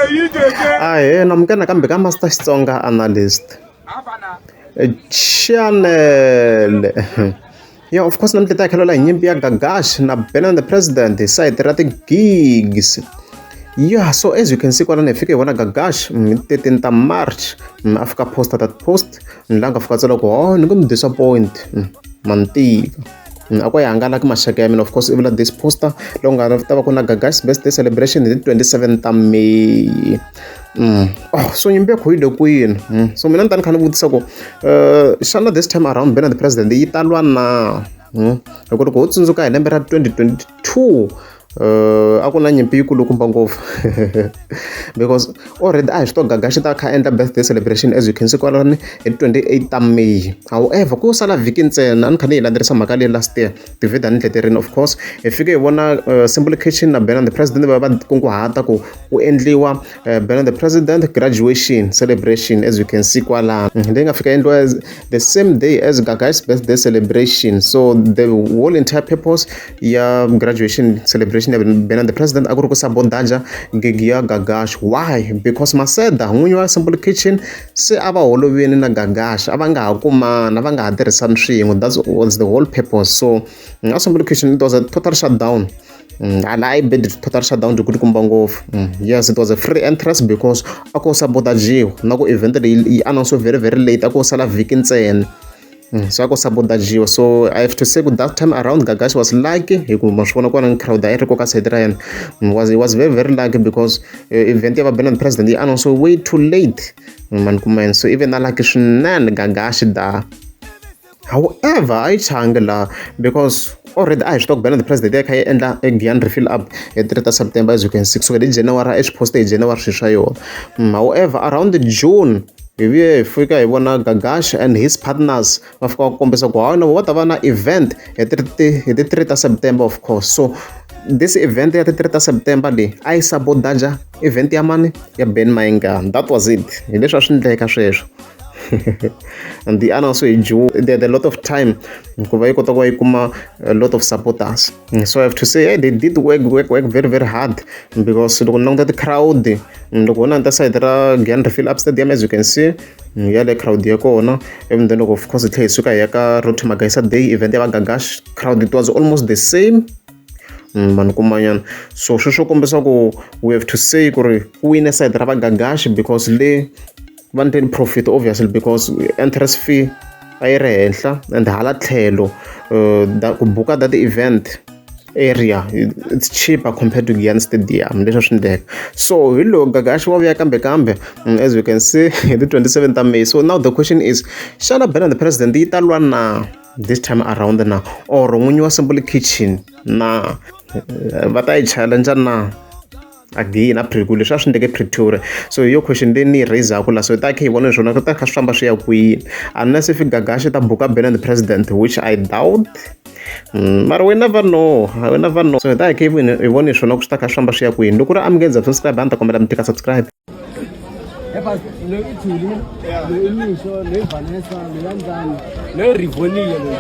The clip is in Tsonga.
Ahee namukela nakambe ka Master Xitsonga Analyst Channel. Yeah, of course namuntlha ta hi hi nyimpi ya Gagash na Benny the President hi sayiti ra ti-gigs. Yeah, so as you can see kwalano hi fike hi vona Gagash hi 13 ta March a fika posta that post la nga fika tsala ku oh ni ngo mi disappoint ma ni tiva. A ku yi hangalaki maxaka ya mina of course i vula this poster lowu nga ta va ku na Gagash birthday celebration hi ti 27 ta May. Oh, so nyimpi ya kho yi le kwini? So mina ni ta ni kha ni vutisa ku xana this time around Benny the President yi ta lwa na? Hi ku loko ho tsundzuka hi lembe ra 2022 a ku na nyimpi yikulukumba ngopfu because already a hi swi tiva Gagash ta kha endla birthday celebration as you can see kwalani hi 28 ta May. However ku sala vhiki ntsena a ni kha ni yi landzelerisa mhaka leyi last year tivhidiyo a ni dleterini of course hi fike hi vona Simple Kitchen na Benny the President va va kunguhata ku ku endliwa Benny the President graduation celebration as you can see kwalano leyi nga fika endliwa the same day as Gagash birthday celebration. So the whole entire purpose ya graduation celebration ya Benny the President a ku ri ku sabotage gig ya Gagash. Why? Because Maseda n'winyi wa Simple Kitchen se a va holovini na Gagash a va nga ha kumani a va nga ha tirhisani swin'we that was the whole purpose. So a Simple Kitchen it was a total shutdown. A yi be total shutdown byi kulukumba ngopfu. Yes, it was a free entrance because a ko sabotajiwa na ku event leyi yi announce very very late a ko sala vhiki ntsena. So a ko sabotajiwa so I have to say ku that time around Gagash was lucky hi ku ma swi vona kwalano crowd a yi ri ko ka side ra yena was he was very very lucky because event ya va Benny the President yi announce way too late mani kuma so even na lucky swinene Gagash da. However a yi changi laha because already a hi swi tiva ku Benny the President ya kha yi endla e Giyani refill up hi 3 ta September as you can see kusukela hi January a swi poste hi January swilo swa yona. However around June hi vuye hi fika hi vona Gagash and his partners va fika va kombisa ku hayi no va ta va na event hi ti 3 ta September of course. So this event ya ti 3 ta September leyi a yi sabotage event ya mani ya Ben Mayengani. That was it. Hi leswi a swi endleka sweswo. And the announce hi June they had a lot of time ku va yi kota ku va yi kuma a lot of supporters. So I have to say hey, they did work work work very very hard because loko ni languta ti-crowd loko ho languta side ra Giyani Refill Up Stadium as you can see ya le crowd ya kona even then loko of course hi tlhela hi suka hi ya ka Road to Magaisa Day event ya va Gagash crowd it was almost the same. Mani kumanyana so sweswo kombisa ku we have to say ku ri ku wine side ra va Gagash because le va ndleni profit obviously because entrance fee a yi ri henhla and hala tlhelo ku buka that event area it's cheaper compared to Giyani Stadium leswi a swi endleka. So hi loko Gagash wa vuya kambe kambe as you can see hi ti 27 ta May. So now the question is xana Benny the President yi ta lwa na this time around na or n'winyi wa Simple Kitchen na va ta yi challenge na again a ku leswi a swi endleke Pretoria. So hi yo question leyi ni yi raise-aku la so hi ta kha hi vona swona ku ta kha swi famba swi ya kwini unless if Gagash ta buka Benny the President which I doubt. Mara we never know, we never know. So hi ta hi kha hi vone swona ku swi ta kha swi famba swi ya kwini. Loko ku ri a mi nge za subscribe a ni ta kombela mi tika subscribe. Loyi i Thuli, loyi i Misho, loyi Vanessa, loyi Andzani, loyi Rivonia loyi.